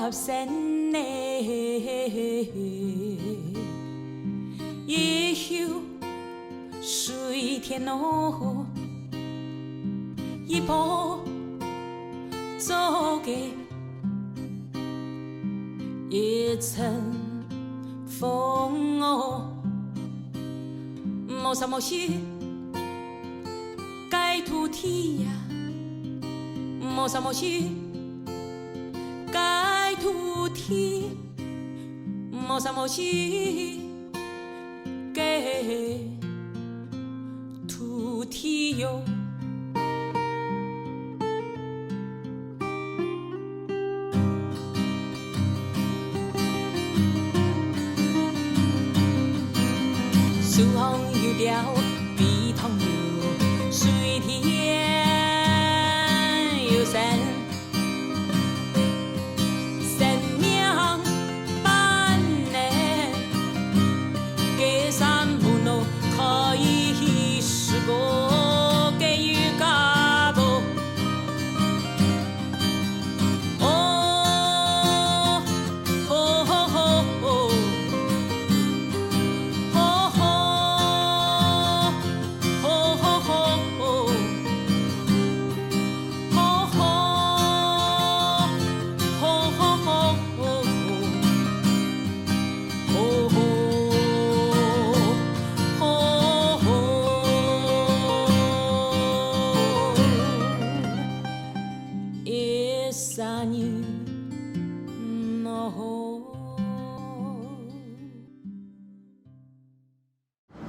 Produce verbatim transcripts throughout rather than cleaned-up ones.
生呢，一休水田哦，一步做个一阵风哦，莫啥莫西。 个土地呀，莫啥莫西，个土地，莫啥莫西，个土地哟。 树上有鳥，飛塘有水，田有山，生命般呢，个山门哦，可以是个个有个无。 哦，吼吼吼吼，吼吼，吼吼吼吼，吼吼，吼吼吼吼。 吼吼，吼吼，一声喏吼。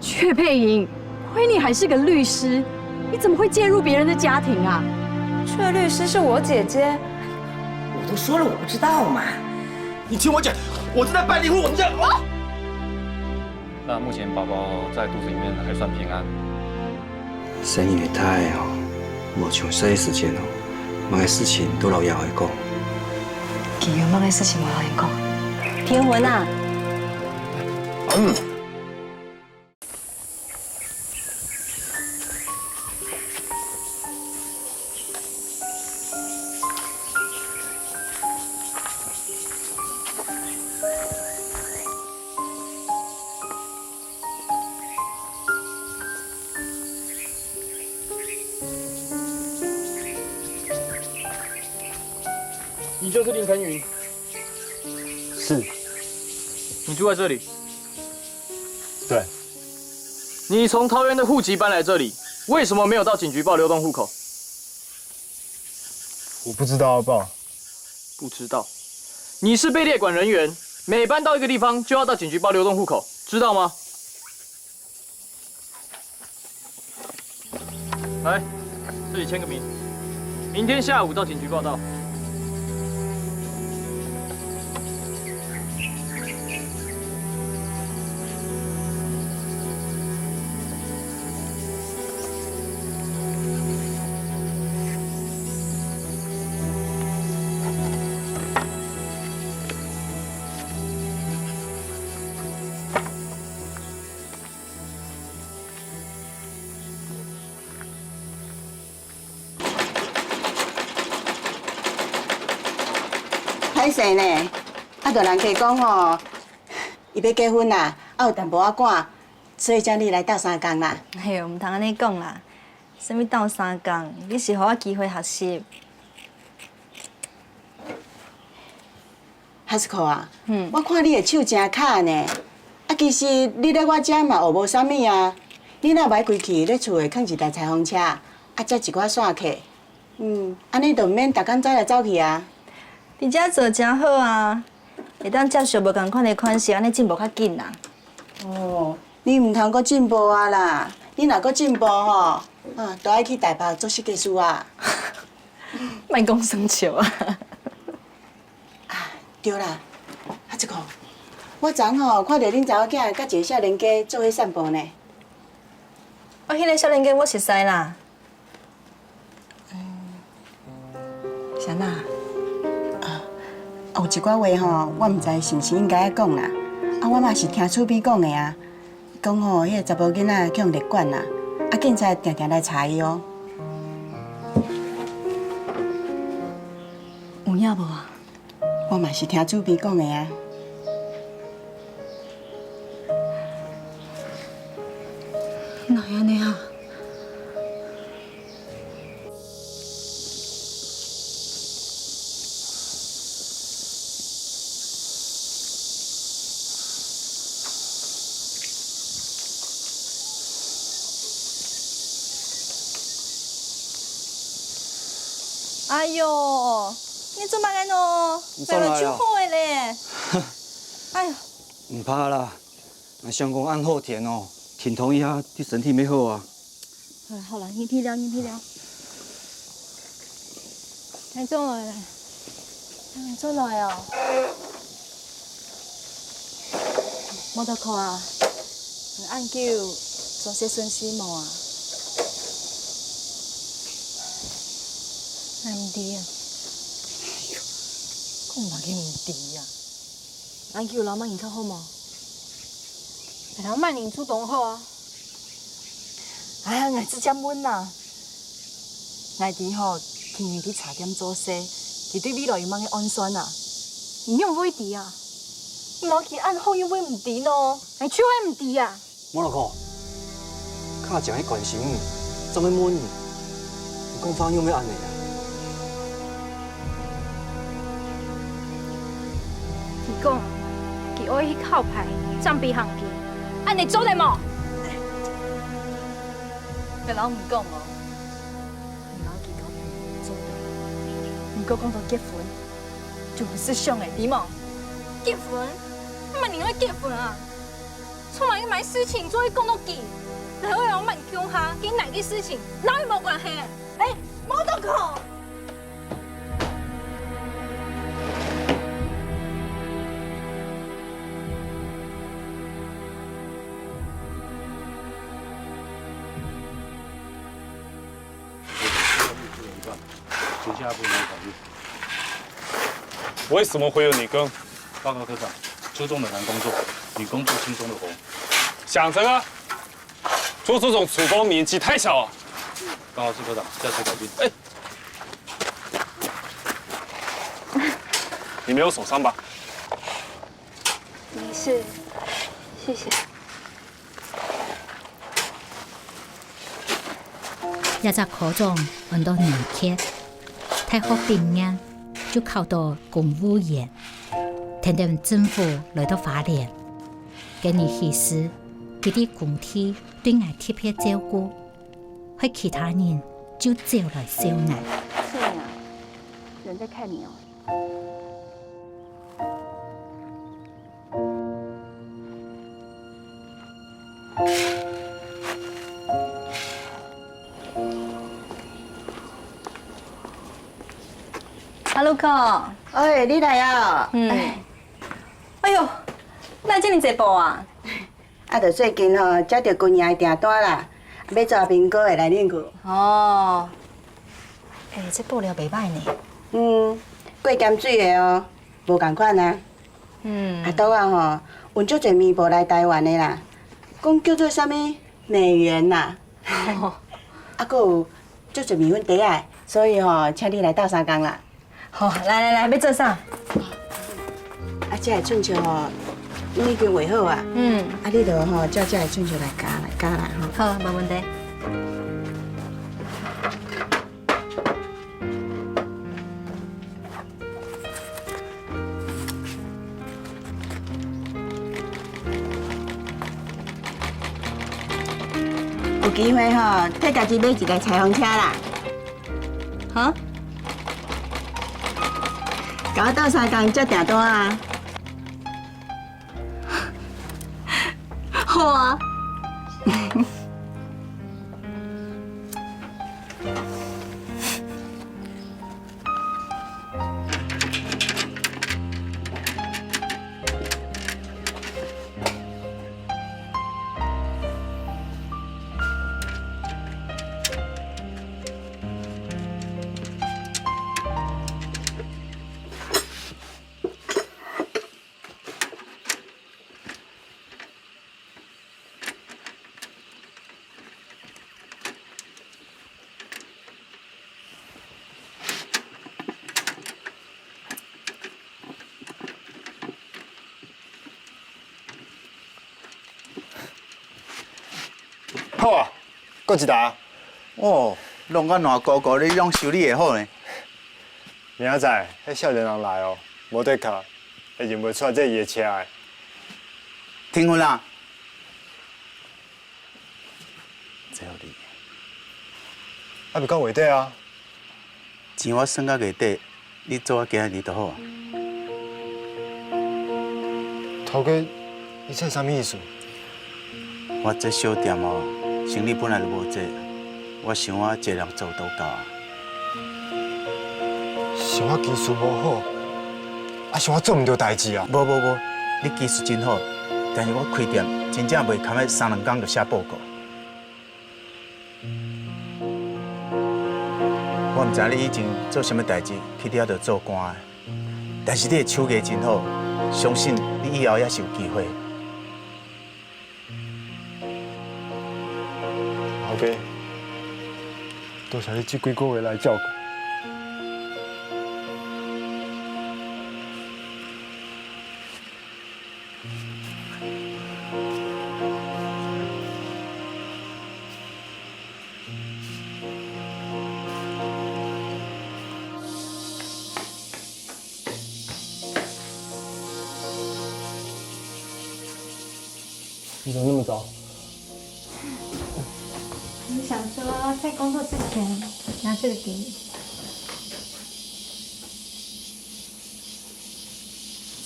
阙佩莹，亏你还是个律师，你怎么会介入别人的家庭啊？阙律师是我姐姐，我都说了我不知道嘛。你听我讲，我正在办离婚，我们在……那目前宝宝在肚子里面还算平安。生育个大个吼，无像細个時節吼，麼个事情都摎爺哀講。佢有麼个事情無愛講？天文啊！你就是林腾云？是。你住在这里？对。你从桃园的户籍搬来这里，为什么没有到警局报流动户口？我不知道要报。不知道。你是被列管人员，每搬到一个地方就要到警局报流动户口，知道吗？ 来，这里签个名，明天下午到警局报到。 歹勢呢，啊，大人客講吼，伊欲結婚啦，啊有淡薄仔趕，所以請你來鬥相共啦。哎喲，毋通安尼講啦，啥物鬥相共，你是予我機會學習。 哈斯科啊，我看你的手真巧呢。啊，其實你來我遮嘛學無啥物啊。你若買規氣咧厝裡囥一台裁縫車，啊，接一寡散客，嗯，安尼就毋免逐工走來走去啊。佇遮做真好啊，會當接受無仝款的款式，安尼進步較緊啦。哦，你毋通閣進步啊啦！你若閣進步吼，啊，都愛去台北做設計師啊。莫講耍笑啊。 啊，對啦，哈斯科，我昨昏吼看到恁查某囝佮一个少年家做伙散步呢。哦，彼个少年家我熟似啦。啥啦？啊，有一寡話吼，我毋知是毋是應該愛講啦。啊，我嘛是聽厝邊講的啊。伊講吼，彼个查埔囡仔去予列管啦，啊，警察定定來查伊哦。有影無啊？我嘛是聽主編講的啊。哪會恁呢啊？ 哎喲，你做麼个呢？你轉來了。本來就好个咧。哎喲。毋怕啦，𠊎想講恁好天哦，停動一下，對身體乜好啊。哎，好啦，你體諒，你體諒。你轉來了，你轉來哦。 摩托科啊，你恁久做事順序無啊？𠊎毋知啊。講麼个毋知啊？恁久摎麼人較好無？摎麼人處當好啊。哎呀，𠊎直接問啦。𠊎知吼，今日去茶店做事，佢對未來有麼个打算啊？你仰會知啊？ 無佢恁好又會毋知呢？𠊎就係毋知啊！摩洛哥，較正去關心你，正去問你，你講話仰會恁呢啊？佢講，佢愛去考牌，準備行棋，恁呢做得無？𠊎摎你講哦，你摎佢講做得，你過講到結婚，就毋使想个，知無？結婚？麼人愛結婚啊？ 做麼个麼个事情做得講到佢，然後愛摎𠊎共下，佢哪个事情摎佢無關係？哎，無得講。为什么会有你跟报告科长，车重的难工作，女工做轻松的活。想什么？做这种苦工年纪太小了。报告科长，驾驶改进。哎，你没有受伤吧？没事，谢谢。 這隻科長安到倪潔，大學畢業就考到公務員，跈等政府來到花蓮。該日起時，佢在工地對𠊎特別照顧，害其他人就走來笑𠊎。是你啊，有人在看你哦。 阿魯哥。哎，你來啊！嗯。哎。哎喲，哪遮爾濟布啊？啊，就最近吼，接到君雅个訂單啦，欲做冰糕个來恁久。哦。哎，這布料袂歹呢。嗯，過鹹水个哦。 無仝款啊。嗯。啊，拄仔吼，有足濟棉布來台灣个啦，講叫做啥物美援啦。哦。啊，閣有足濟麵粉袋仔，所以吼，請你來鬥相共啦。好，來來來，欲做啥？啊，這个寸尺吼，我已經畫好啊。嗯。啊，你就吼，照這个寸尺來加，來加啦吼。好，無問題。 有機會吼，替家己買一台裁縫車啦。哈？佮我鬥相共接訂單啊！好啊。好啊，閣一打。哦，弄甲爛膏膏，你攏修理會好呢？明仔載，彼少年人來哦，無得客，會認袂出來這伊的車的。停婚啦！ 這有理。啊，毋是講話底啊？錢我算到月底，你做到今仔日就好啊。頭家，你這啥物意思？我這小店哦，生理本來就無濟，我想我一个人做都夠啊。是我技術無好，抑是我做毋著代誌啊？無無無，你技術真好，但是我開店真正袂堪得三兩工就寫報告。 我毋知你以前做啥物代誌去佇遐做官的，但是你的手藝真好，相信你以後也是有機會。頭家，多謝你這幾個月來照顧。 你怎么那么早？我想说，在工作之前拿这个给你。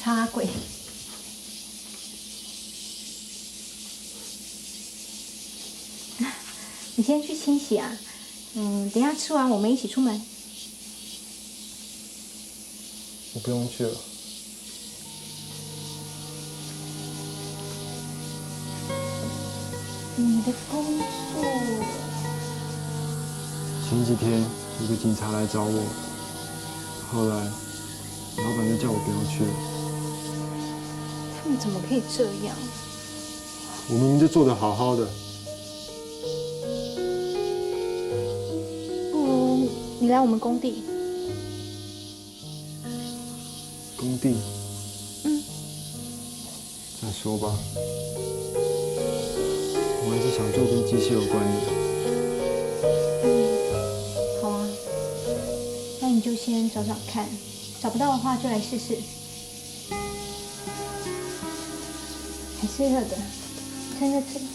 超阿贵。你先去清洗啊，嗯，等一下吃完我们一起出门。我不用去了。你的工作。前几天有个警察来找我，后来 老板就叫我不要去了。他们怎么可以这样？我明明就做得好好的。不如你来我们工地。工地？嗯。 再说吧，我还是想做跟机器有关的。嗯，好啊，那你就先找找看，找不到的话就来试试。还是热的，趁热吃吧。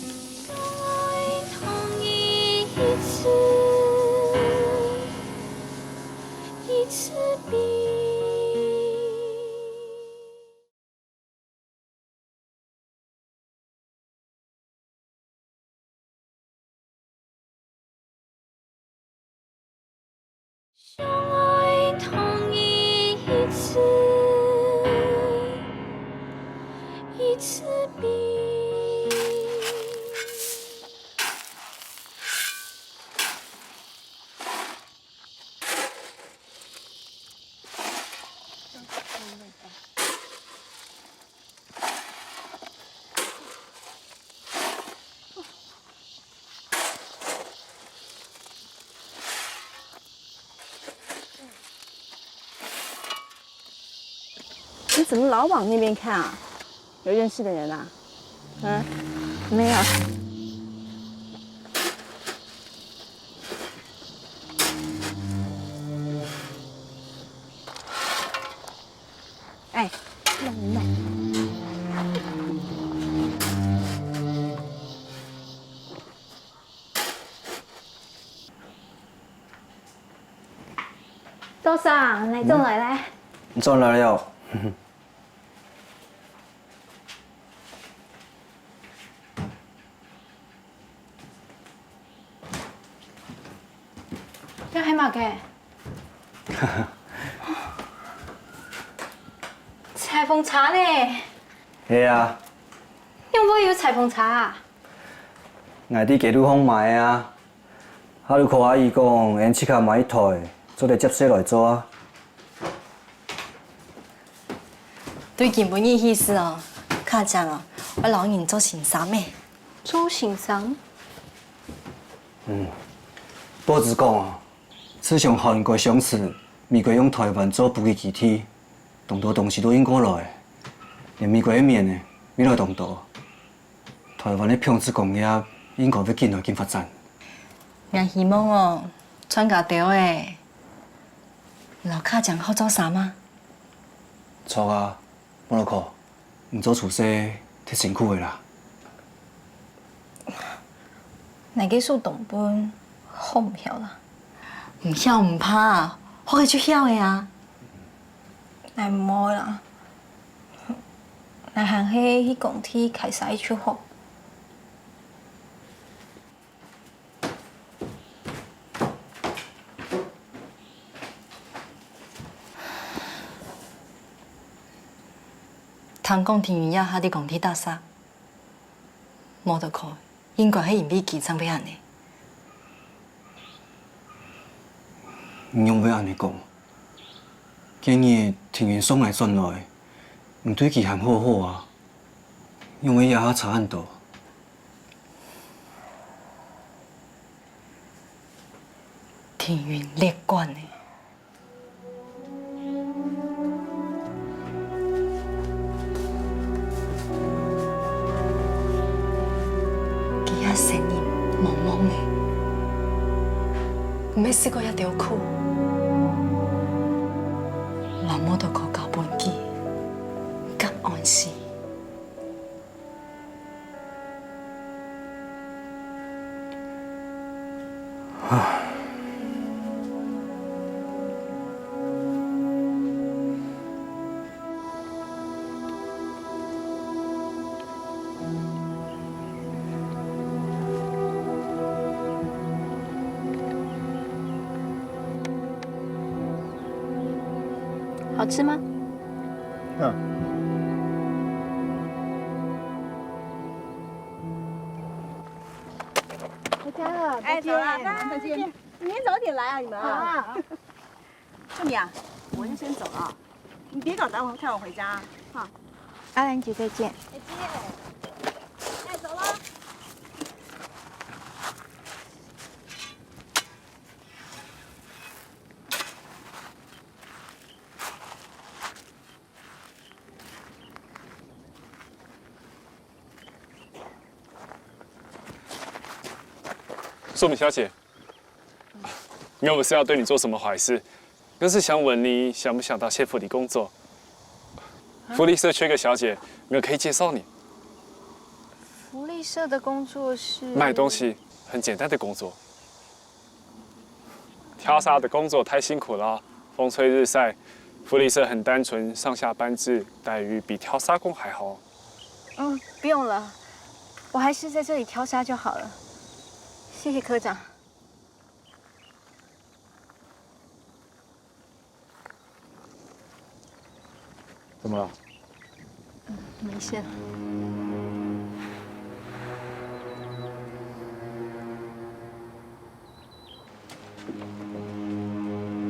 相爱同你一次，一次比。 你怎么老往那边看啊？有认识的人啊？嗯，没有。 哎，弄一弄。多桑，来，转来，来。转来了。 這係麼个？裁縫車呢？係啊。仰會有裁縫車啊？𠊎在街路項買个啊。哈魯科阿姨講，𠊎自家買一台，做得接續來做啊。 對今晡日起勢哦，家長哦，愛摎人做先生咩？做先生？嗯，報紙講哦，自從漢光相持，美國用台灣做補給基地，當多東西都運過來，連美國个棉呢，運來當多。 台灣个紡織工業應該會緊來緊發展。𠊎希望哦，全家兜仔摎家長好做儕嘛。著啊，無落課，你做廚師忒辛苦了啦。𠊎个手當笨，學毋曉啦。毋曉毋怕，學个就曉个啊。𠊎毋愛啦，𠊎還係去工地㧡沙仔就好。 聽講庭雲這下在工地打掃，無落課，應該係因為佢正會恁呢。你仰會恁呢講？今日庭雲送𠊎轉來，你對佢還好好啊，仰會這下差恁多？ 庭雲樂觀呢。佢這生人茫茫呢，毋係食過這兜苦，還無落課交分佢，敢安心？ 好吃嗎？嗯。回家了，哎，再见。走了，拜拜。再见。明天早点来啊，你们啊。啊。秀敏啊，我就先走了啊，你别搞砸我，载我回家啊。好。阿兰姐，再见。再见。哎，走了。 素敏小姐，我不是要对你做什么坏事，而是想问你想不想到县府里工作？福利社缺个小姐，我可以介绍你。福利社的工作是？卖东西，很简单的工作。 跳沙的工作太辛苦了，风吹日晒。福利社很单纯，上下班制，待遇比跳沙工还好。嗯，不用了，我还是在这里挑沙就好了。谢谢科长。 怎么了？没事了。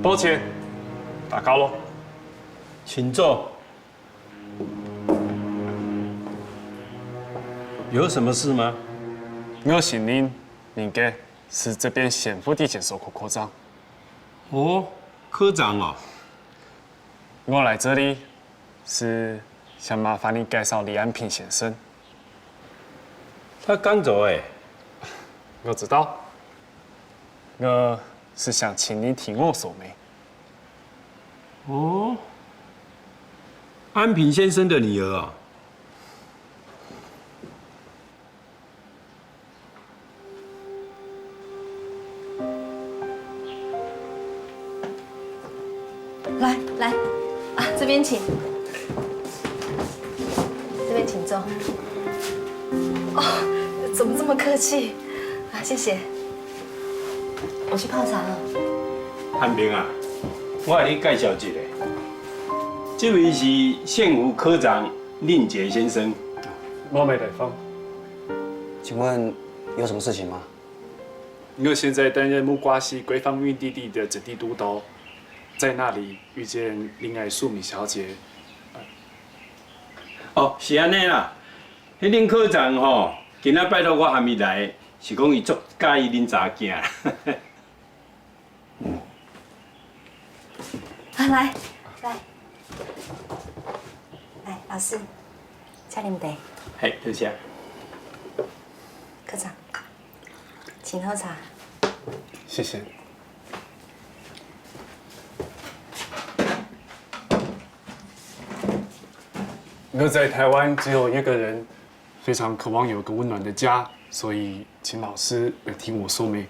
抱歉，打扰了。请坐。有什么事吗？我姓林，林个，是这边县府的建设科科长。哦，科长哦。 我来这里是想麻烦你介绍李安平先生。他刚走哎。我知道，我是想请你替我说媒。哦，安平先生的女儿啊。 来来，啊，这边请，这边请坐。哦，怎么这么客气？啊，谢谢。我去泡茶了。汉平啊，我给你介绍一下，这位是县府科长令杰先生。我没地方。请问有什么事情吗？ 我现在担任木瓜溪规范绿地地的整地督导，在那里遇见林爱淑米小姐。哦，是安尼啦。迄林科长吼，今仔拜托我喊伊来，是讲伊足介意恁查囝。啊，来，来，来，老师，请啉茶。嘿，多谢。科长。请喝茶。谢谢。我在台湾只有一个人，非常渴望有个温暖的家，所以请老师来听我说媒。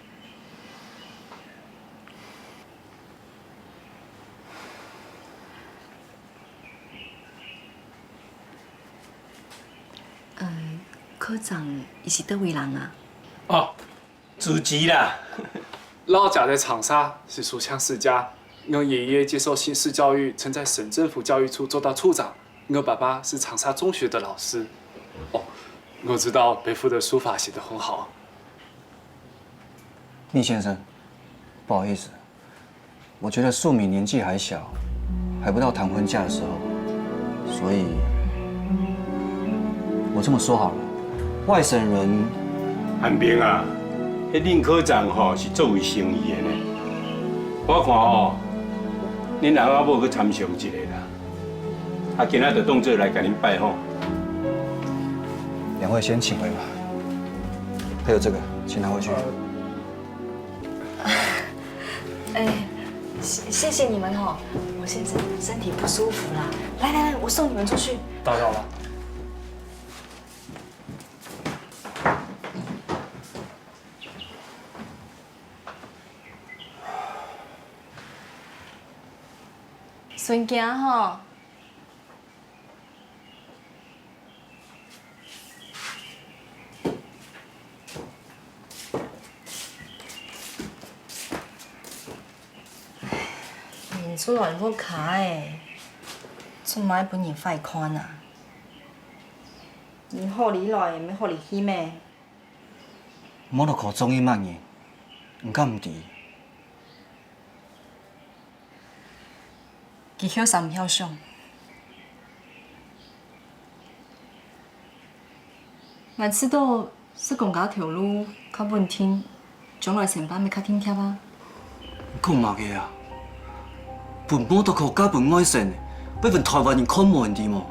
呃，科长，你是哪位人啊？哦， 祖籍啦。老家在长沙，是书香世家。我爷爷接受新式教育，曾在省政府教育处做到处长。我爸爸是长沙中学的老师。哦，我知道北府的书法写得很好。密先生，不好意思， 我觉得素敏年纪还小，还不到谈婚嫁的时候，所以我这么说好了，外省人。汉斌啊，迄林科长吼是做为生意的呢，我看吼，恁阿姆去参详一下啦。啊，今仔就当做来甲恁拜访。两位先请回吧，还有这个，请拿回去。 哎，谢谢谢你们哦，我先生身体不舒服啦。来来来，我送你们出去。打扰了。孙家吼。 人出來屋下个，做麼个分人壞看啊？人好你來，毋好你去咩？摩托車中意麼人，你敢毋知？ 佢曉想毋曉想。𠊎知道，識講个頭路較穩定，將來成本會較定貼啊。你講麼个啊？分摩托車嫁分外省，會分台灣人看無，你知無？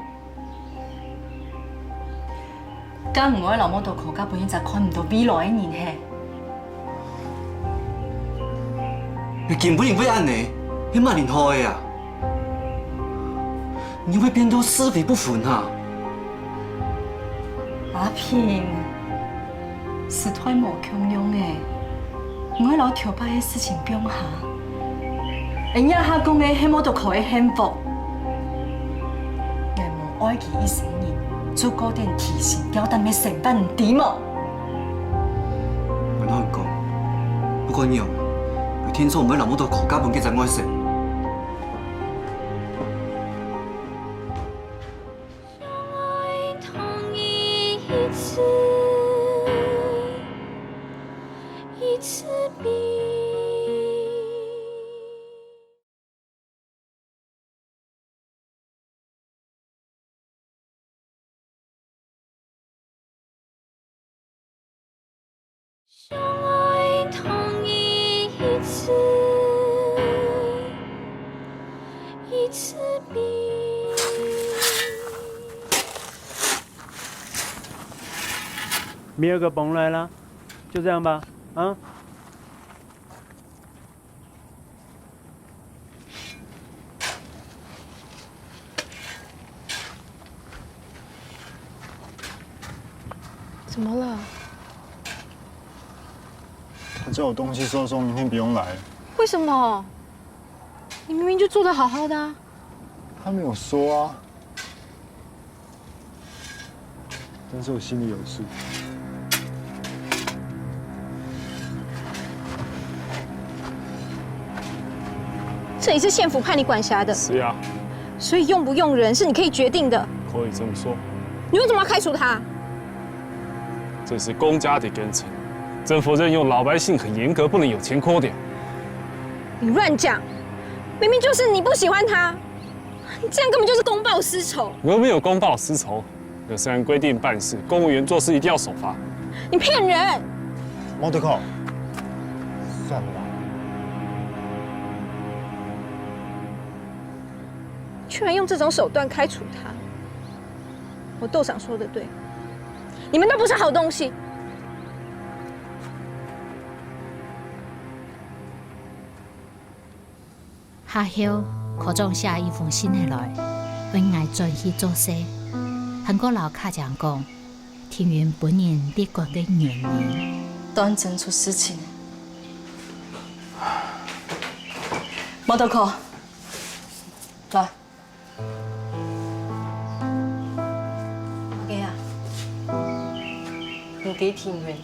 敢毋愛摎摩托車嫁分一隻看毋到未來个人嘿？你根本就會恁呢，你麼人好个啊？你會變到是非不分啊！阿平，時代無共樣个，毋愛摎頭擺个事情放下。人家下講个係摩托車个幸福。 𠊎無愛佢一生人，就過點提心吊膽个生活，你知無？𠊎摎你講，不管仰，你定著毋會摎摩托車嫁分該隻外省。想愛同你一次，一次比。 想愛同你一次，一次比。明儿个崩來啦，就這樣吧，啊？ 怎麼了？他叫我東西收收，明天不用來。為什麼？你明明就做得好好的啊。他沒有說啊。 但是我心裡有數。這裡是縣府派你管轄的。是啊。所以用不用人是你可以決定的。可以這麼說。你為什麼要開除他？這是公家的工程，政府任用老百姓很嚴格，不能有前科點。你亂講，明明就是你不喜歡他。 你這樣根本就是公報私仇。我又沒有公報私仇，我是按規定辦事，公務員做事一定要守法。你騙人！Motorco，算了吧。居然用這種手段開除他，我豆賞說的對，你們都不是好東西。下後，科長寫一封信來，問𠊎轉去做事，還過摎卡正講，庭雲分人列管个原因。當真出事情。毛頭科，來。麼个啊？你知庭雲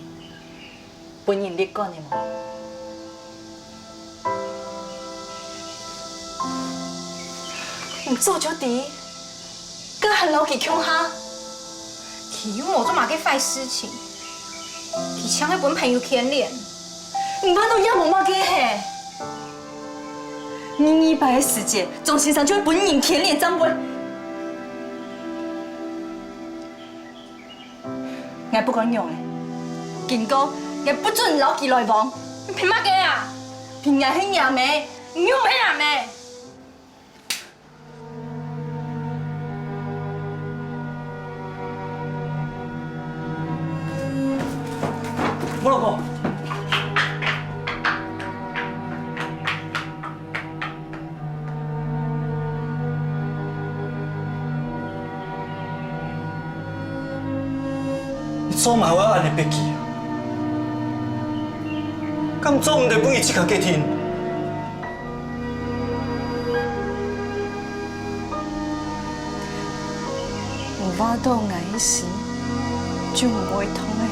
分人列管个無？你早就知，敢還摎佢共下？佢又無做麼个壞事情，佢淨係分朋友牽連，你話到也無麼个嘿。你二擺个時節，張先生就會分人牽連正會。 𠊎不管仰仔，警告，𠊎不准摎佢來往。你憑麼个啊？憑𠊎係若姆，你又毋係若姆。無老公。 你做麼个愛恁樣逼佢啊？敢做毋得分佢自家決定？你話到𠊎个心，就毋會痛欸。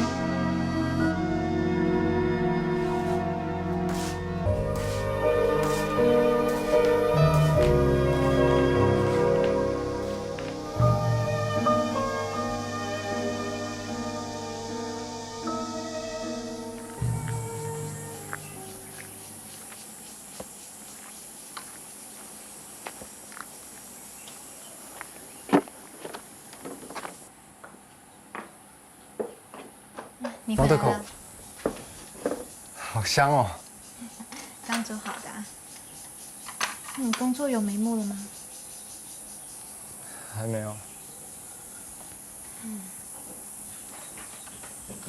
你回來了。毛德口，好香哦。刚煮好的啊。你工作有眉目了吗？还没有。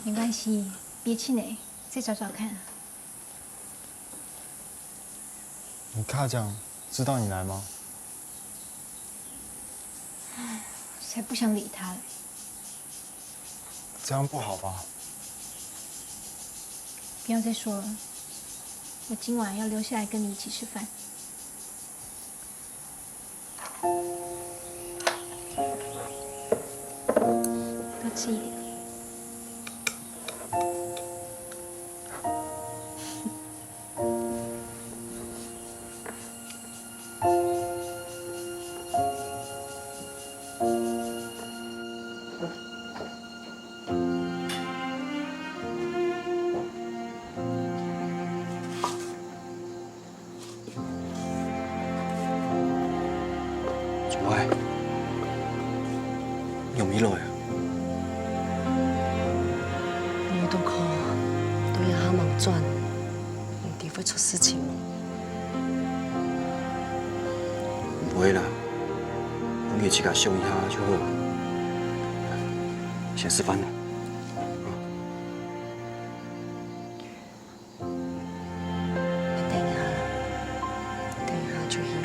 没关系，别气馁，再找找看。你卡讲知道你来吗？才不想理他嘞。 这样不好吧？不要再说了，我今晚要留下来跟你一起吃饭。多吃一点。 怎么了？有没有啊？你都看，都要他忙转，你知会出事情吗？不会啦，我们自家想一下就好了。先吃饭了。 等一下，等一下就行了。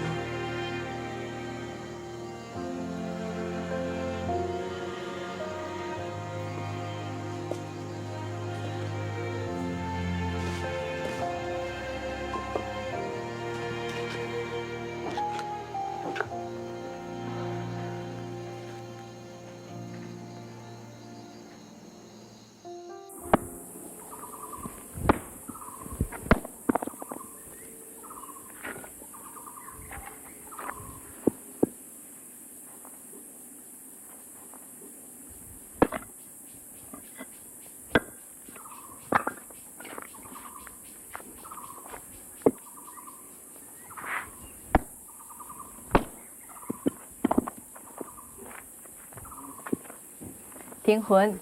丁婚。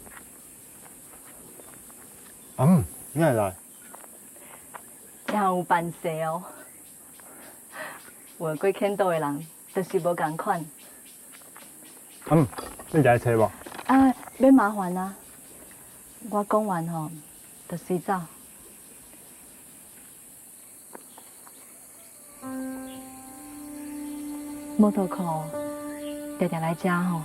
嗯，你也來。真有本事哦。我過見到个人，就是無共款。嗯，你在車無？啊，免麻煩啊。我講完吼，就隨走。無多考，定定來遮吼。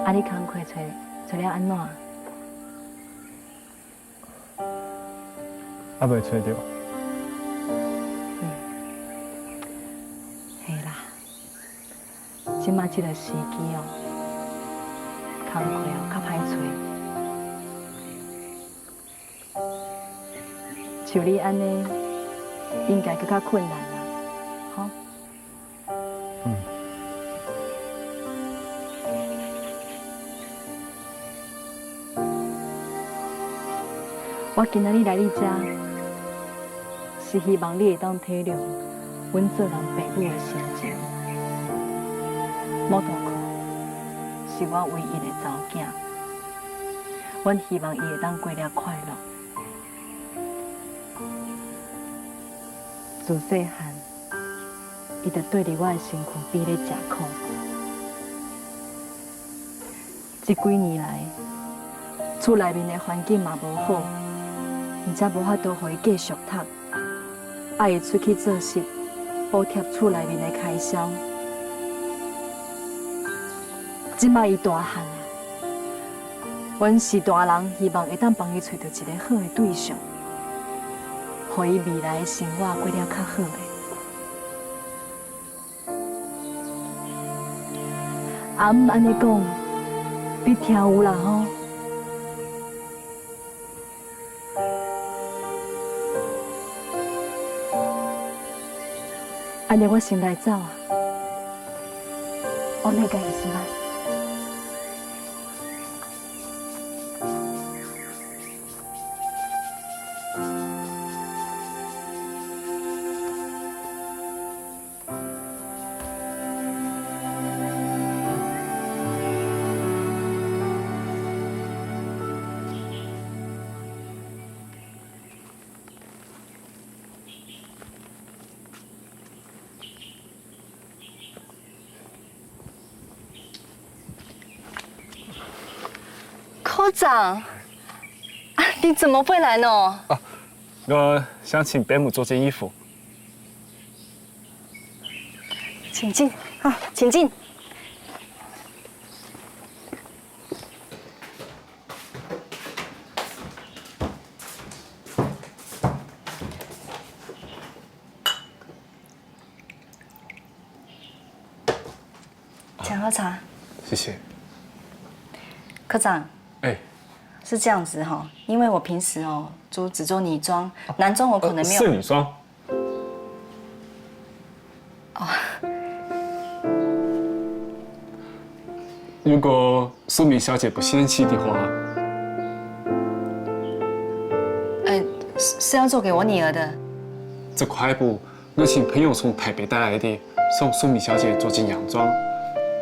啊，你工課找，找了安怎？猶未找著。嗯，係啦。 這馬這个時機哦，工課哦較歹找。就你安呢，應該閣較困難啦，吼。嗯。 我今仔日來你遮，是希望你會當體諒阮做人爸母的心情。無多考是我唯一的查某囝，阮希望伊會當過了快樂。自細漢，伊就綴佇我的身軀邊咧食苦。 這幾年來，厝內面的環境嘛無好，毋才無法度予伊繼續讀，愛伊出去做事，補貼厝內面的開銷。這擺伊大漢啊，阮序大人希望會當幫伊找著一个好的對象，予伊未來的生活過了較好的。 阿姆安呢講，你聽有啦吼？安呢我先來走啊。お願いします。 科长，啊，你怎么会来呢？啊，我想请伯母做件衣服。请进，啊，请进。 请喝茶。谢谢。科长，哎，是这样子哈，因为我平时哦，就只做女装，男装我可能没有。呃，是女装。哦。如果苏敏小姐不嫌弃的话，呃，是，是要做给我女儿的。这块布 我请朋友从台北带来的，送苏敏小姐做件洋装，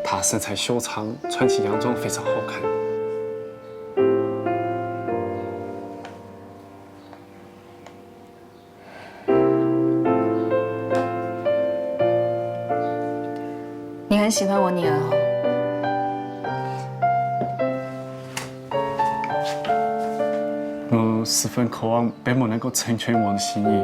她身材修长，穿起洋装非常好看。你很喜欢我女儿哦？ 我十分渴望伯母能够成全我的心意。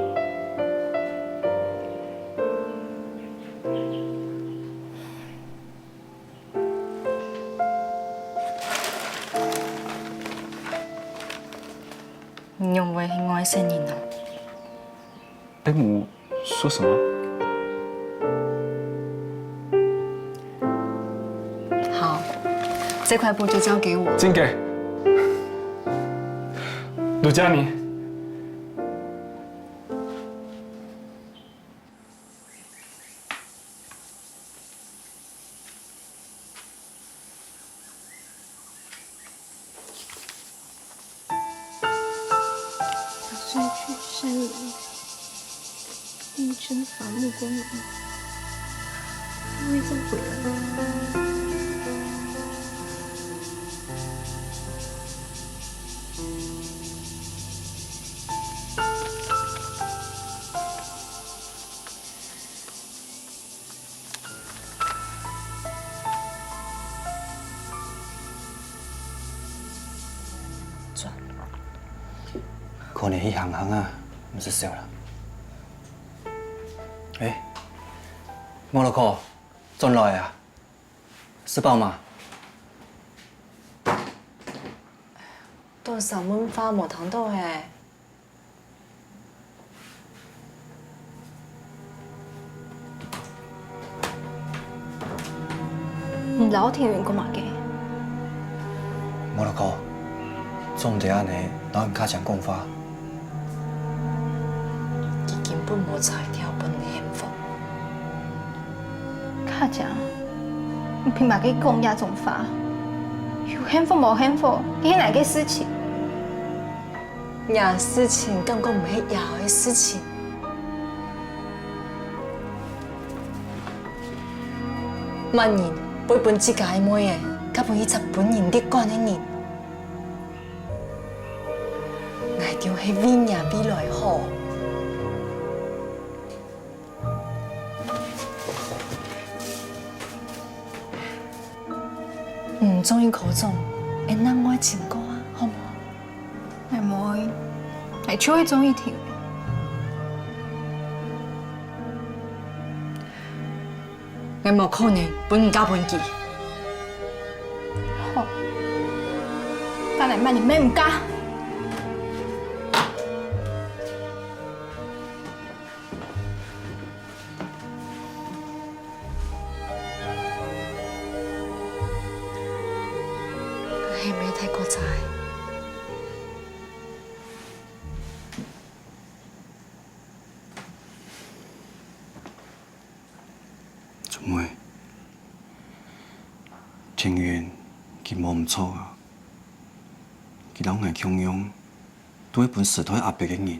你仰會係外省人啊？ 伯母说什么？好，这块布就交给我。真个？多谢你。 打算去山里，应征伐木工人，不会再回来了。 可能去行行啊，毋使愁啦。哎，摩洛哥，轉來啊？食飽嗎？多少問話無聽到嘿？ 你摎天雲講麼个？摩洛哥，做毋得恁呢摎你家長講話。佢根本無才調分你幸福。家長，你憑麼个講這種話？有幸福無幸福，這係𠊎个事情。 這事情感覺毋係爺个事情。麼人會分自家个妹仔嫁分一隻分人㧒管个人？𠊎兜係為若未來好。 毋中意科長，𠊎另外尋過啊，好無？𠊎無，𠊎就係中意天。𠊎無可能分你嫁分佢。好，該𠊎麼人乜毋嫁。 係毋係太過早？做麼？天雲，佢無毋著啊！佢摎𠊎共樣，都係分時代壓迫个人。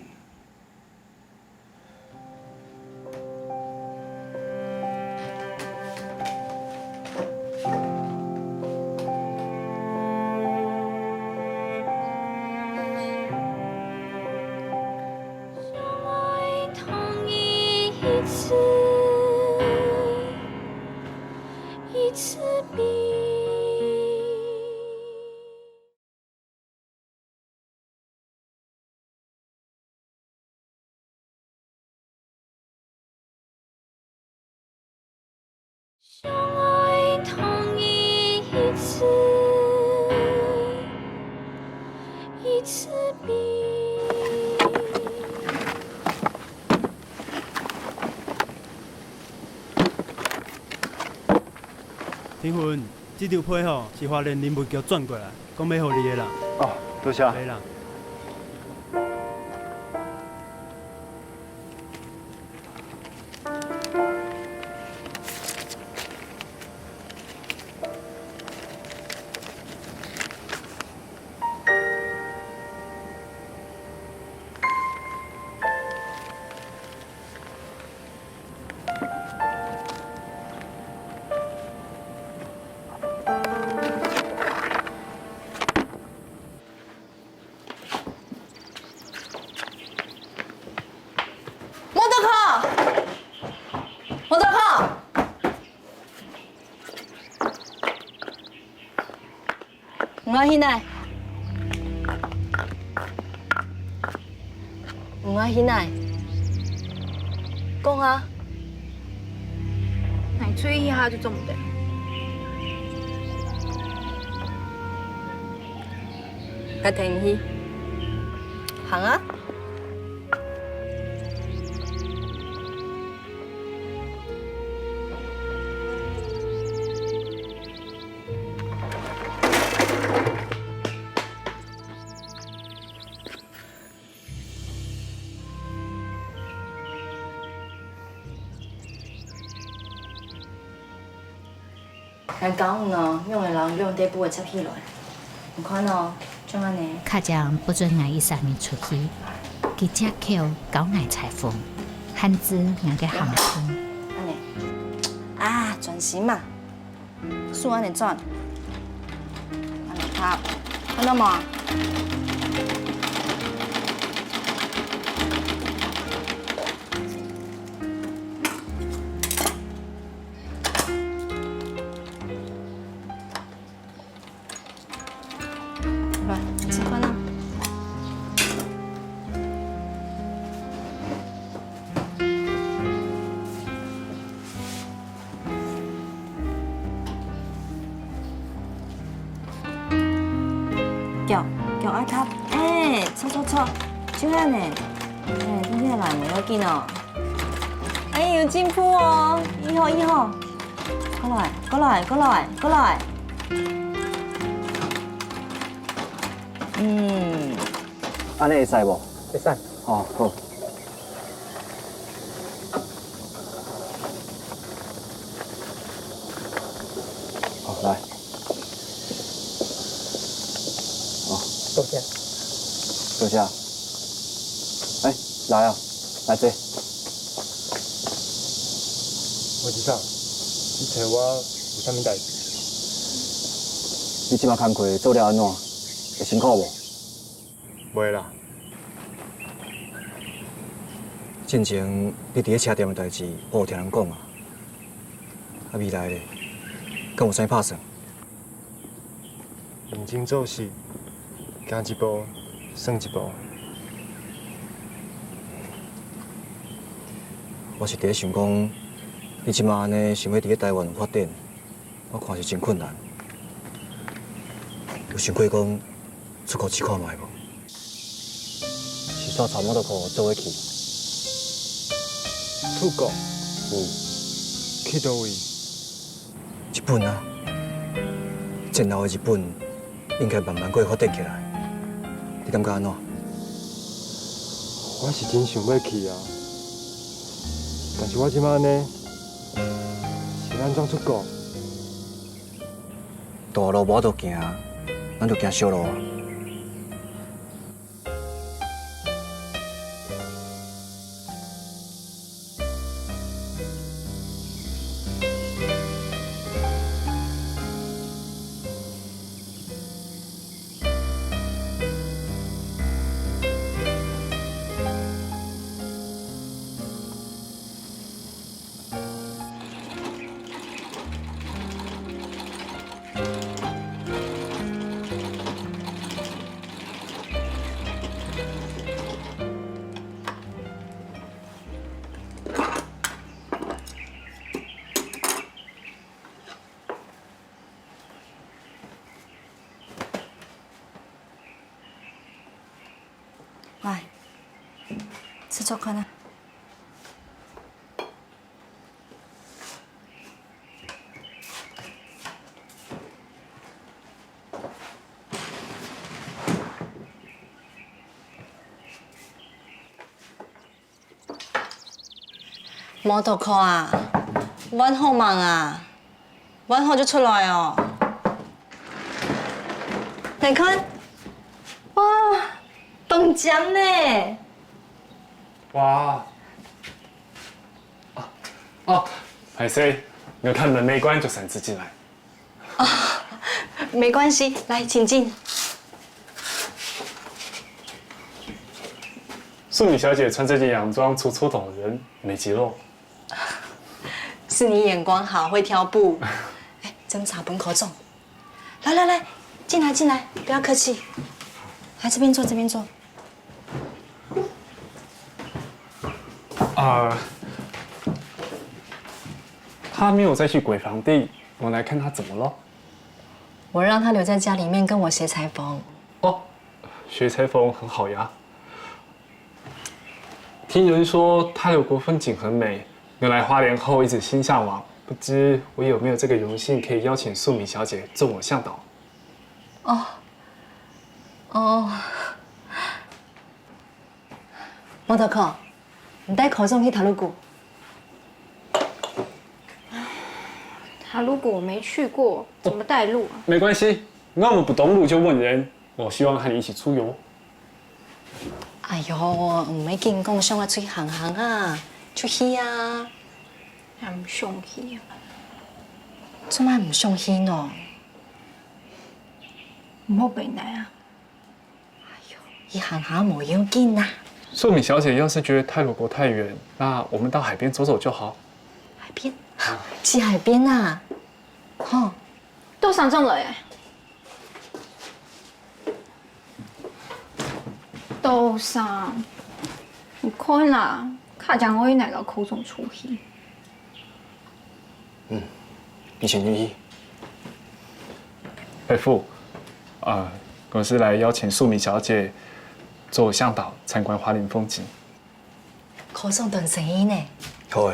天雲，這兜批吼，係花蓮林文橋轉過來，講買予你个啦。哦，多謝。來啦。 摩托科！摩托科！你愛去哪？你愛去哪？講啊！𠊎出去一下就做毋得。𠊎跈你去。行啊！ 𠊎教你哦，仰仔摎兩塊布仔接起來。你看哦，就恁呢。卡醬毋准𠊎一儕人出去，佢藉口教𠊎裁縫，限制𠊎个行動。恁呢。啊，專心嘛。手恁呢轉。恁呢拍，看到無？ 來，你試看啊。腳，腳愛踏，哎，著著著，就恁呢，哎，放下來無要緊哦。哎，有進步哦，以後以後，過來過來過來過來，嗯，按呢會使無？會使。哦，好。 好，來。多謝。多謝。哎，來啊，來坐。我知道，你找我有啥物代志？你這馬工課做了安怎？會辛苦無？ 袂啦。進前你佇咧車店的代志，我有聽人講啊。啊，未來咧，敢有啥拍算？認真做事，行一步算一步。我是佇咧想講，你這馬安尼想要佇咧台灣有發展， 我看是真困難。有想過講出國試看覓無？是煞摻摩托課做伙去？出國？嗯，去佗位？日本啊，戰後的日本應該慢慢過發展起來，你感覺安怎？我是真想要去啊，但是我這馬呢，是安怎出國？ 大路無法度行，咱就行小路啊。來，試著看啊。 摩托課啊，換好吂啊？換好就出來哦。你看，哇，當靚呢！哇！啊，哦，歹勢，你看門沒關就擅自進來。 沒關係，來，請進。素敏小姐穿這件洋裝楚楚動人，美極了。是你眼光好，會挑布。哎，斟茶分科長。來來來，進來進來，不要客氣。來這邊坐，這邊坐。啊，她沒有再去鬼房地，我來看她怎麼了。 我讓她留在家裡面跟我學裁縫。哦，學裁縫很好呀。聽人說太魯閣風景很美，我來花蓮後一直心嚮往，不知我有沒有這個榮幸可以邀請素敏小姐做我向導？哦，哦，摩托課，你帶科長去太魯閣。太魯閣我沒去過，怎麼帶路啊？沒關係，那我們不懂路就問人。我希望和你一起出遊。哎喲，毋係緊講想愛出去行行啊，出去啊。還毋想去啊？做麼毋想去呢？毋好白來啊！去行行無要緊啊。素敏小姐要是覺得太魯閣太遠，那我們到海邊走走就好。海邊？去海邊啊？吼，多桑轉來欸。多桑，你看啦，較正會哪个科長出去？嗯，你先進去。伯父，啊，我是來邀請素敏小姐做向導，參觀花蓮風景。可算斷生意呢。好个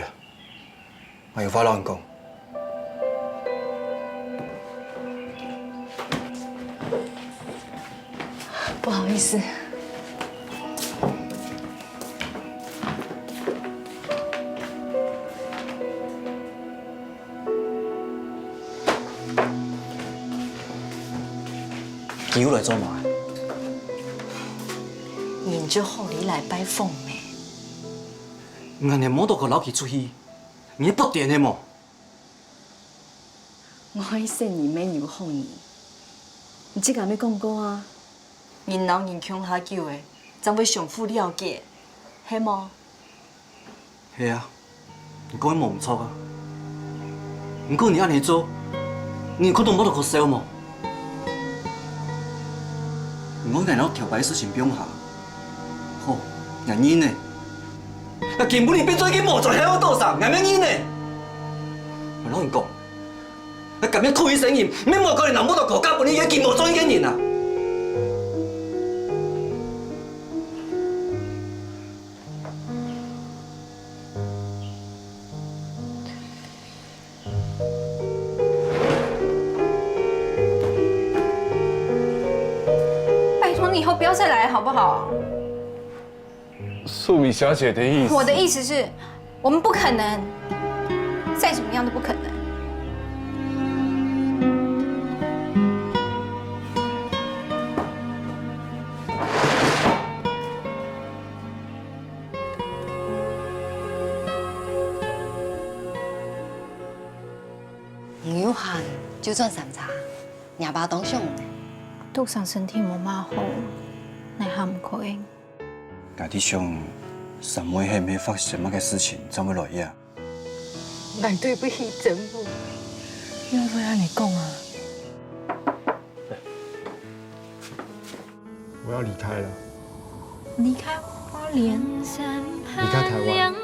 ，𠊎有話摎你講。不好意思。 你又來做麼个？人就好，你來拜訪咩？你恁樣無都好摎佢出去，你係發癲个無？我係聖人，乜有好人。你自家乜講過啊，人摎人共下久了，正會相互了解，係無？ 係啊，你講个無毋著啊。毋過你恁樣做，你有看著無都可笑無？你講𠊎摎頭擺个事情放下，好，𠊎認了。𠊎今晡日變做一個無尊嚴个多儕，𠊎乜認了。𠊎摎你講， 𠊎甘願討一生人，乜無可能人無都過嫁分你一個無尊嚴个人啊！拜託你以後不要再來好不好？ 素敏小姐的意思，我的意思是，我們不可能，再怎麼樣都不可能。你有閒就轉三茶，若爸當想你。多桑身體無麼好，哪還毋可以？ 𠊎在想，三妹係毋係發生麼个事情正會來這？𠊎對不起珍武。你為麼个恁樣講啊？我要離開了。離開花蓮？離開台灣。